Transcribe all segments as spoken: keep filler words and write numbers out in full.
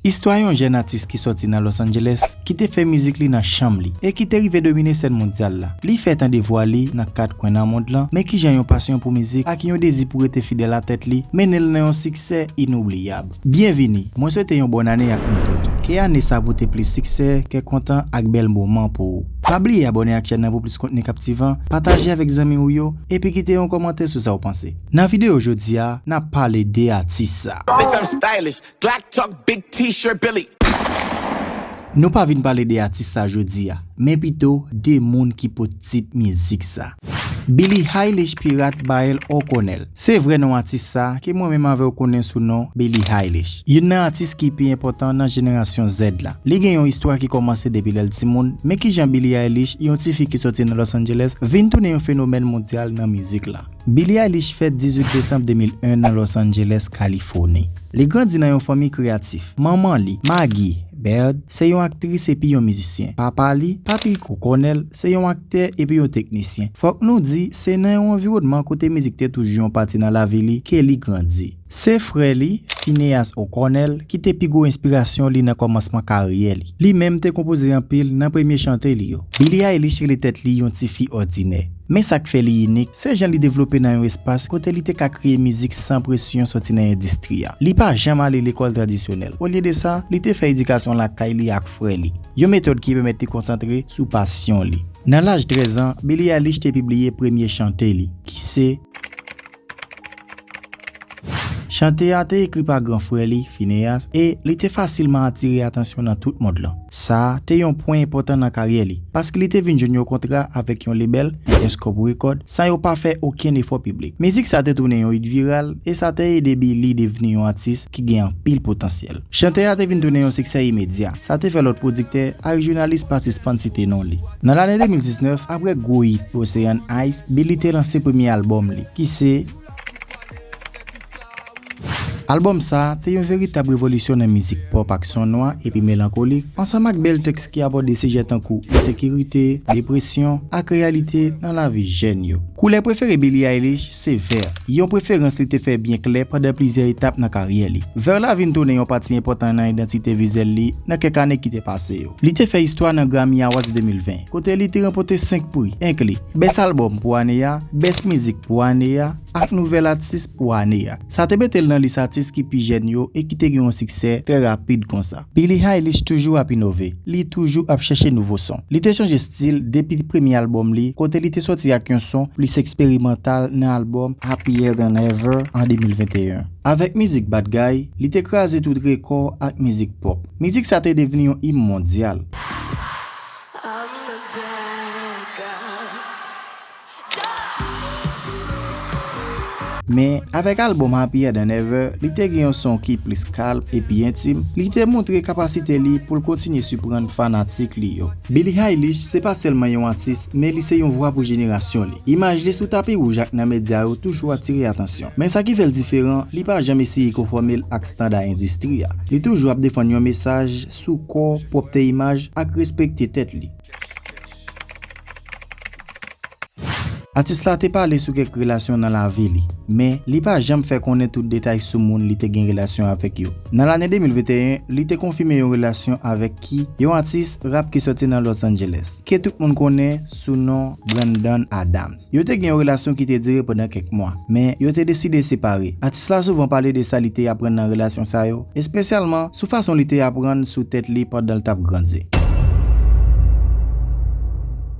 Istwa yon jèn atis ki sòti nan Los Angeles, ki te fè mizik li nan chanm li, e ki te rive domine sèn mondyal la. Li fè tande vwa li nan kat kwen nan mond lan, men kijan yon pasyon pou mizik ak yon dezi pou rete fidèl a tèt li mennen l nan yon siksè inoubliyab. Byenvini, mwen swete yon bòn ane ak nou tout. Ke ane sa pote plis siksè, kè kontan ak bèl moman pou ou. Pa bliye abòne ak chèn nan pou plis kontni kaptivan, pataje avèk zanmi w yo, epi kite yon kòmantè sou sa w panse. Nan videyo jodi a, n ap pale de atis sa. Bitch, I'm stylish. Glock talk, big t-shirt, Billy. Nou pa vin pale de atis sa jodi a, men pito de moun ki pot tit mizik sa. Billie Eilish Pirate Bael O'Connell. Se vrè non atis sa, ke mwen menm avè w konnen sou non Billie Eilish. Youn nan atis ki pi enpòtan nan jenerasyon Z la. Li gen yon istwa ki kòmanse depi lè l timoun, men kijan Billie Eilish, yon tifi ki sòti nan Los Angeles, vin tounen yon fenomèn mondyal nan mizik la. Billie Eilish fèt dizuit desanm de mil en nan Los Angeles, Kalifòni. Li grandi nan yon fanmi kreyatif. Manman li, Maggie Baird, se yon aktris epi yon mizisyen. Papa li, Patrick O'Connell, se yon aktè epi yon teknisyen. Fòk nou di, se nan yon anviwònman kote mizik te toujou yon pati nan lavi li ke li grandi. Se frè li, Finneas O'Connell, ki te pi gwo enspirasyon li nan kòmansman karyè li. Li menm te konpoze anpil nan premye chante li yo. Billie Eilish rele tèt li yon tifi òdinè. Men sa k fè li inik, se jan li devlope nan yon espas kote li te ka kreye mizik san presyon sòti nan endistri a. Li pa janm ale lekòl tradisyonèl. Olye de sa, li te fè edikasyon lakay li ak frè li, yon metòd ki pèmèt li konsantre sou pasyon li. Nan laj trèz an, Billie Eilish te pibliye premye chante li, ki se Chante a te ekri pa gran frè li, Finneas, e li te fasilman atire atansyon nan tout mond lan. Sa a te yon pwen enpòtan nan karyè li, paske li te vin jwenn yon kontra avèk yon lebèl, Interscope Record, san yo pa fè okenn efò piblik. Mizik sa te tounen yon it viral, e sa te ede Billie devni yon atis ki gen anpil potansyèl. Chante a te vin tounen yon siksè imedya. Sa te fè lòt pwodiktè ak jounalis pa sispann site non li. Nan lane de mil diznèf, apre gwo it Ocean Eyes, Billie te lanse premye albòm li, ki se Albòm sa a te yon veritab revolisyon nan mizik pòp ak son nwa epi melankolik, ansanm ak bèl tèks ki abòde sijè tankou ensekirite, depresyon, ak reyalite nan lavi jèn yo. Koulè prefere Billie Eilish se vè, yon preferans li te fè byen klè pandan plizyè etap nan karyè li. Vè la vin tounen yon pati enpòtan nan idantite vizyèl li nan kèk ane ki te pase yo. Li te fè istwa nan Grammy Awards de mil ven, kote li te ranpòte senk pri, enkli Best Album pou ane a, Best Mizik pou ane a, ak Nouvèl Atis pou ane a. Sa te mete l nan lis atis ki pi jèn yo e ki te gen yon siksè trè rapid konsa. Billie Eilish toujou ap inove, li toujou ap chèche nouvo son. Li te chanje stil depi premye albòm li, kote li te sòti ak yon son plis eksperimantal nan albòm Happier Than Ever an de mil venteyen. Avèk mizik Bad Guy, li te kraze tout rekò ak mizik pòp. Mizik sa te devni yon im mondyal. Men, avèk albòm Happier Than Ever, li te gen yon son ki plis kalm epi entim. Li te montre kapasite li pou l kontinye siprann fanatik li yo. Billie Eilish se pa sèlman yon atis, men li se yon vwa pou jenerasyon li. Imaj li sou tapi wouj ak nan medya yo toujou atire atansyon. Men sa ki fè l diferan, li pa janm eseye konfòme l ak standa endistri a. Li toujou ap defann yon mesaj sou kò, pwòpte imaj, ak respekte tèt li. Atis la te pale sou kèk relasyon nan lavi li, men li pa janm fè konnen tout detay sou moun li te gen relasyon avèk yo. Nan lane de mil venteyen, li te konfime yon relasyon avèk Ki, yon atis rap ki sòti nan Los Angeles, ke tout moun konnen sou non Brandon Adams. Yo te gen yon relasyon ki te dire pandan kèk mwa, men yo te deside separe. Atis la souvan pale de sa li te aprann nan relasyon sa yo, espesyalman sou fason li te aprann sou tèt li pandan l t ap grandi.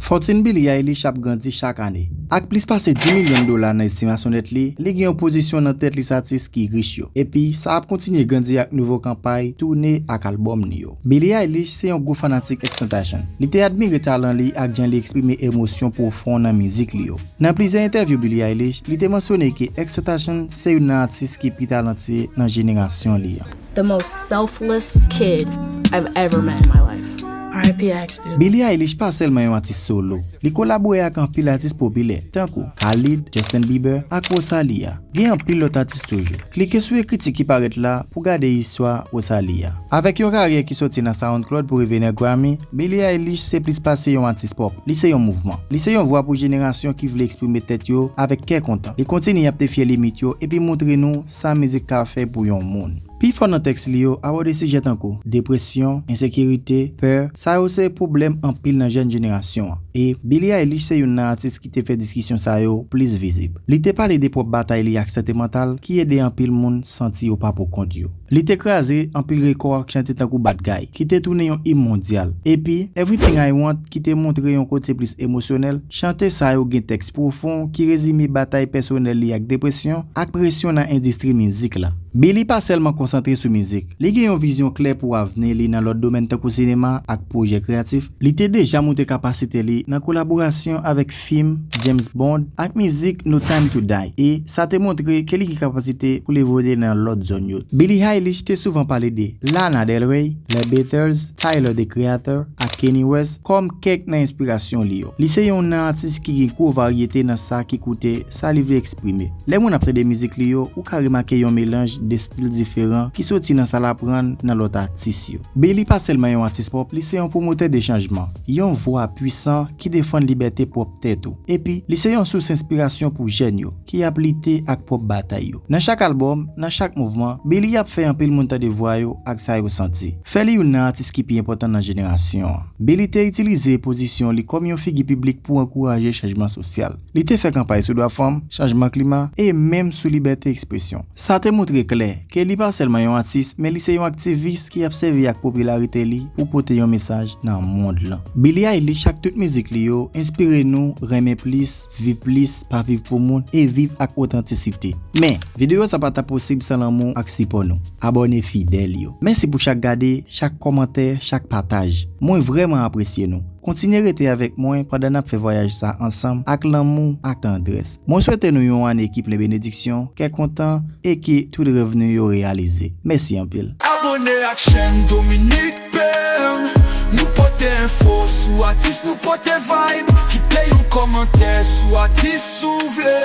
Fòtin Billie Eilish ap grandi chak ane. Ak plis pase dis milyon dola nan estimasyon nèt li, li gen yon pozisyon nan tèt lis atis ki rich yo. Epi, sa ap kontinye grandi ak nouvo kanpay, toune ak albòm li yo. Billie Eilish se yon gwo fanatik XXXTentacion. Li te admire talan li ak jan li eksprime emosyon pwofon nan mizik li yo. Nan plizyè entèvyou Billie Eilish, li te mansyone ke XXXTentacion se youn nan atis ki pi talantiye nan jenerasyon li an. The most selfless kid I've ever met in my life. R I P X. Billie Eilish pa sèlman yon atis solo. Li kolabore ak anpil atis popilè, tankou Khalid, Justin Bieber, ak Rosalia. Gen anpil lòt atis toujou. Klike sou ekriti ki parèt la pou gade istwa Rosalia. Avèk yon karyè ki soti nan SoundCloud pou rive nan Grammy, Billie Eilish se plis pase yon atis pòp. Li se yon mouvman. Li se yon vwa pou jenerasyon ki vle eksprime tèt yo avèk kè kontan. Li kontinye ap defye limit yo epi montre nou sa mizik ka fè pou yon moun. Pifò nan tèks li yo abòde sijè tankou depresyon, ensekirite, pè, sa yo se pwoblèm anpil nan jèn jenerasyon an. E Billie Eilish se youn nan atis ki te fè diskisyon sa yo plis vizib. Li te pale de pwòp batay li ak sante mantal ki ede anpil moun santi yo pa poukont yo. Li te kraze anpil rekò ak chante tankou Bad Guy, ki te tounen yon im mondyal. Epi Everything I Want, ki te montre yon kote plis emosyonèl, chante sa yo gen tèks pwofon ki rezime batay pèsonèl li ak depresyon ak presyon nan endistri mizik la. Billie pa sèlman konsantre sou mizik, li gen yon vizyon klè pou avni li nan lòt domèn tankou sinema ak pwojè kreyatif. Li te deja montre kapasite li nan kolaborasyon avèk fim, James Bond, ak mizik No Time to Die, e sa te montre ke li gen kapasite pou l evolye nan lòt zòn yo. Billie Eilish te souvan pale de Lana Del Rey, Les Beatles, Tyler, The Creator, ak Kanye West kòm kèk nan enspirasyon li yo. Li se youn nan atis ki gen gwo varyete nan sa ki koute, sa li vle eksprime. Lè moun ap tande mizik li yo, ou ka remake yon melanj de stil diferan ki soti nan sa l aprann nan lòt atis yo. Billie pa sèlman yon atis pòp, li se yon pwomotè de chanjman, yon vwa pwisan ki defann libète pwòp tèt ou. Epi, li se yon sous enspirasyon pou jèn yo ki ap lite ak pwòp batay yo. Nan chak albòm, nan chak mouvman, Billie ap fè anpil moun tande vwa yo ak sa yo santi. Fè li youn nan atis ki pi enpòtan nan jenerasyon an. Billie te itilize pozisyon li kòm yon figi piblik pou ankouraje chanjman sosyal. Li te fè kanpay sou dwa fanm, chanjman klima, e menm sou libète ekspresyon. Sa te montre klè ke li pa sèlman yon atis, men li se yon aktivis ki ap sèvi ak popilarite li pou pote yon mesaj nan mond lan. Billie Eilish ak tout mizik li yo enspire nou renmen plis, viv plis, pa viv pou moun, e viv ak otantisite. Men, videyo sa pa t ap posib san lanmou ak sipò nou, abòne fidèl yo. Mèsi pou chak gade, chak kòmantè, chak pataj. Mwen vrèman apresye nou. Kontinye rete avèk mwen pandan n ap fè vwayaj sa ansanm ak lanmou ak tandrès. Mwen swete nou yon ane ki plen benediksyon, kè kontan e ke tout rèv nou yo reyalize. Mèsi anpil. Abòne ak chèn Dominique P M. Nou pote enfo sou atis, nou pote vibe. Kite yon kòmantè sou atis si w vle.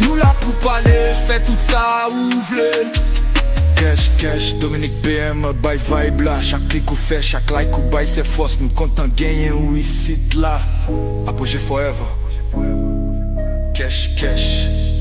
Nou la pou pale, fè tout sa ou vle. Kèch, kèch, Dominique P M bay vibe la. Chak klik ou fè, chak like ou bay, se fòs nou kontan genyen ou isit la. Apwoche forever. Kèch, kèch.